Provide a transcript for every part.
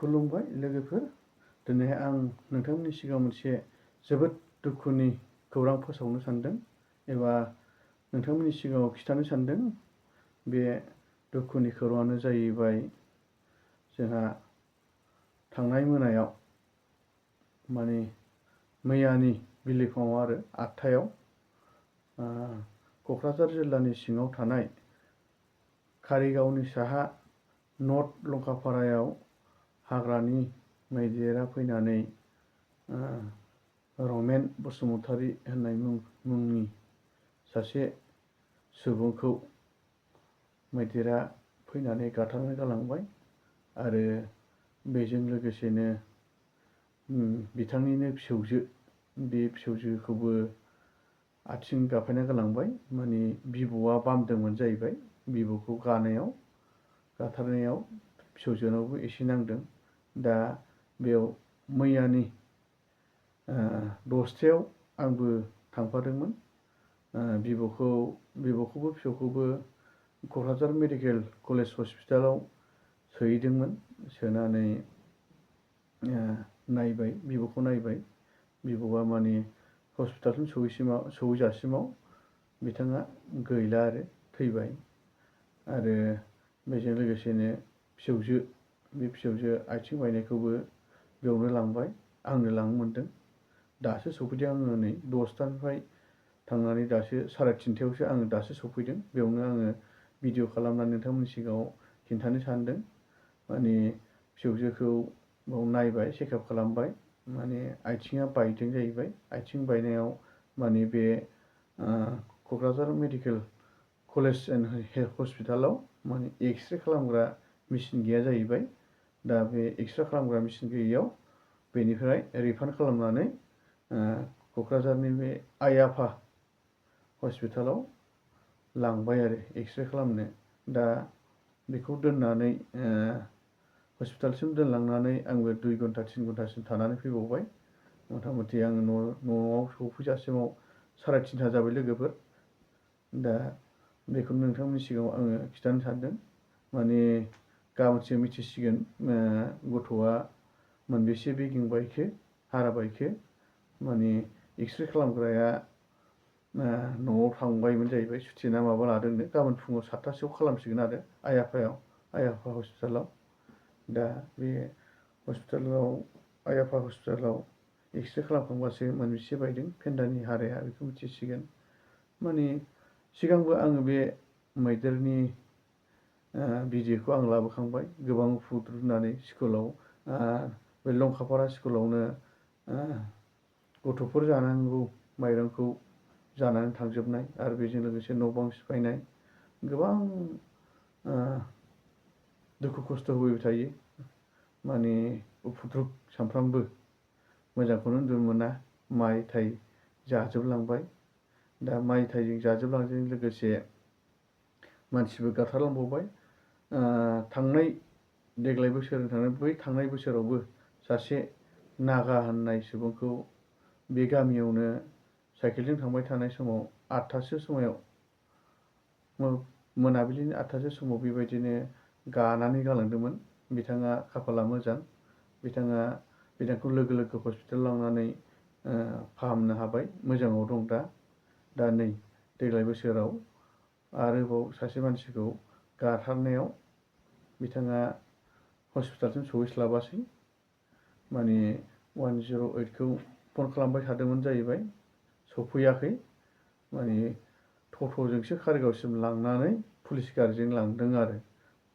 खुलुमबाय लोगोफोर। दिनै आं नोंथांमोननि सिगाङाव मोनसे जोबोद दुखुनि खौरां फोसावनो सानदों एबा नोंथांमोननि सिगाङाव खिन्थानो सानदों। बे दुखुनि खौराङानो जाहैबाय जोंहा थांनाय मोनायाव मैयानि बिलिफाङाव आरो 8थायाव क'क्राझार जिल्लानि सिङाव थानाय कारिगावनि साहा नर्थ लंकापारायाव हाग्रानि मैदेरा फैनानै रमेन बसुमतारी होननाय मुंनि सासे सुबुंखौ मैदेरा फैनानै गाथारनानै गालांबाय आरो बेजों लोगोसेनो बिथांनिनो फिसौजो, बे फिसौजोखौबो आथिं गाफायना गालांबाय। बिबौआ बामदोंमोन जाहैबाय। बिबौखौ गाथारनायाव फिसौजोनावबो एसे नांदों। दा बेयाव मैयानि 10थायाव आंबो थांफादोंमोन। बिबौखौबो फिसौखौबो क'क्राझार मेडिकेल कलेज हस्पिटालाव सोहैदोंमोन। सोनानै नायबाय, बिबौखौ नायबाय। बिबौआ हस्पिटालसिम सहैजासिमाव बिथाङा गैला आरो थैबाय। आरो बेजों लोगोसेनो बे फिसौजो आथिं बायनायखौबो बेयावनो लांबाय। आंनो लांनो मोनदों। दासो सफैदों आङो नै 10थानिफ्राय थांनानै दासो 3:30थायावसो आङो दासो सफैदों। बेयावनो आङो भिडिअ खालामनानै नोंथांमोननि सिगाङाव खिन्थानो सानदों। फिसौजोखौ बाव नायबाय, चेकआप खालामबाय। आथिङा बायदों जाहैबाय। आथिं बायनायाव बे क'क्राझार मेडिकेल कलेज एन्ड हस्पिटालाव एक्सरे खालामग्रा मेचिन गैया जाहैबाय। दा बे एक्सरे खालामग्रा मेचिन गैयैयाव बेनिफ्राय रिफान्ड खालामनानै क'क्राझारनि बे आइ आफा हस्पिटालाव लांबाय आरो एक्सरे खालामनो। दा बेखौ दोननानै हस्पिटालसिम दोनलांनानै आंबो 2 घन्टा 3 घन्टासिम थानानै फैबावबाय। मथा मथि आङो न'आव सफैजासिमाव 3:30 जाबाय लोगोफोर। दा बेखौनो नोंथांमोननि सिगाङाव आङो खिन्थानो सानदों। गाबोनसो मिथिसिगोन गथ'आ मोनबेसे बेगें बायखो, हारा बायखो। एक्सरे खालामग्राया न'आव थांबायमोन जाहैबाय। सुथि ना माबा लादोंनो। गाबोन फुङाव 7थासोआव खालामसिगोन आरो आइ आफा हस्पिटालाव। दा बे आइ आफा हस्पिटालाव एक्सरे खालामखांबासो मोनबेसे बायदों फेन्दानि हाराया बेखौ मिथिसिगोन। सिगांबो आङो बे मैदेरनि भिडिअखौ आं लाबोखांबाय। गोबां फुद्रुनानै स्कुलाव बे लंकापारा स्कुलावनो गथ'फोर जानांगौ माइरंखौ जानानै थांजोबनाय आरो बेजों लोगोसे न' बां सिफायनाय, गोबां दुखु खस्थ' होबाय थायो। उफुद्रुग सानफ्रामबो मोजांखौनो उन्दुनो मोना। माइ थाइ जाजोबलांबाय। दा माइ थाइजों जाजोबलांनायजों लोगोसे मानसिबो गाथारलांबावबाय। थांनाय बोसोरावबो सासे नागा होननाय सुबुंखौ बे गामियावनो साइकेलजों थांबाय थानाय समाव 8थासो समाव मोनाबिलिनि 8थासो समाव बेबायदिनो गानानै गालांदोंमोन। बिथाङा खाफाला मोजां। बिथांखौ लोगो लोगो हस्पिटाल लांनानै फाहामनो हाबाय। मोजाङाव दं दा नै देग्लाय बोसोराव आरोबाव सासे मानसिखौ गाथारनायाव बिथाङा हस्पिटालसिम सहैस्लाबासै। 108खौ फन खालामबाय थादोंमोन जाहैबाय। सफैयाखै। टट'जोंसो कारिगावसिम लांनानै पुलिस गारिजों लांदों आरो।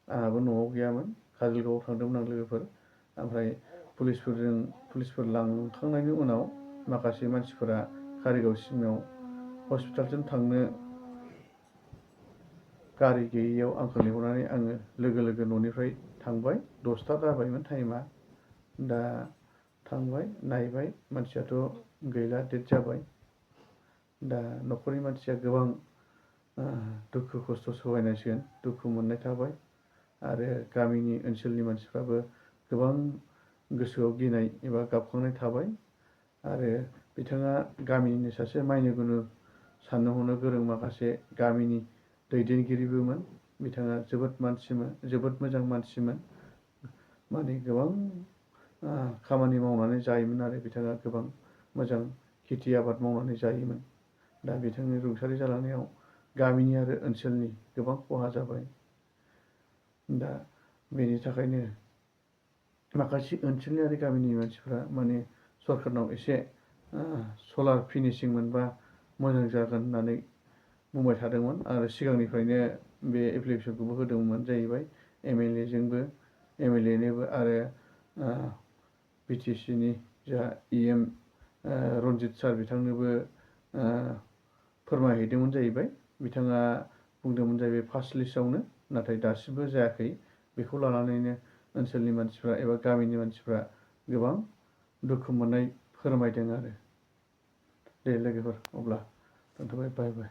आंहाबो न'आव गैयामोन। काजलगावआव थांदोंमोन आं लोगोफोर। ओमफ्राय पुलिसफोर लांखांनायनि उनाव माखासे मानसिफोरा कारिगावसिमाव हस्पिटालसिम थांनो गारि गैयैयाव आंखौ लिंहरनानै आङो लोगो लोगो न'निफ्राय थांबाय। 10था जाबायमोन टाइमा। दा थांबाय नायबाय, मानसियाथ' गैला, डेथ जाबाय। दा न'खरनि मानसिया गोबां दुखु खस्थ' सहायनांसिगोन। दुखु मोननाय थाबाय आरो गामिनि ओनसोलनि मानसिफ्राबो गोबां गोसोआव गिनाय एबा गाबखांनाय थाबाय। आरो बिथाङा गामिनिनो सासे मायनोगुनु, साननो हनो गोरों माखासे गामिनि दैदेनगिरिबोमोन। बिथाङा जोबोद मोजां मानसिमोन। माने गोबां खामानि मावनानै जायोमोन आरो बिथाङा गोबां मोजां खेथि आबाद मावनानै जायोमोन। दा बिथांनि रुंसारि जालांनायाव गामिनि आरो ओनसोलनि गोबां खहा जाबाय। दा बेनि थाखायनो माखासे ओनसोलनि आरो गामिनि मानसिफ्रा माने सरखारनाव एसे सलार फिनिशिं मोनबा मोजां जागोन होननानै बुंबाय थादोंमोन आरो सिगांनिफ्रायनो बे एप्लिकेसनखौबो होदोंमोन जाहैबाय एम एल ए नोबो आरो बि टि सि नि जा EM रन्जित सार बिथांनोबो फोरमायहैदोंमोन जाहैबाय। बिथाङा बुंदोंमोन जाहैबाय फार्स्ट लिस्टआवनो, नाथाय दासिमबो जायाखै। बेखौ लानानैनो ओनसोलनि मानसिफ्रा एबा गामिनि मानसिफ्रा गोबां दुखु मोननाय फोरमायदों आरो। दे लोगोफोर, अब्ला दोनथ'बाय, बाय बाय।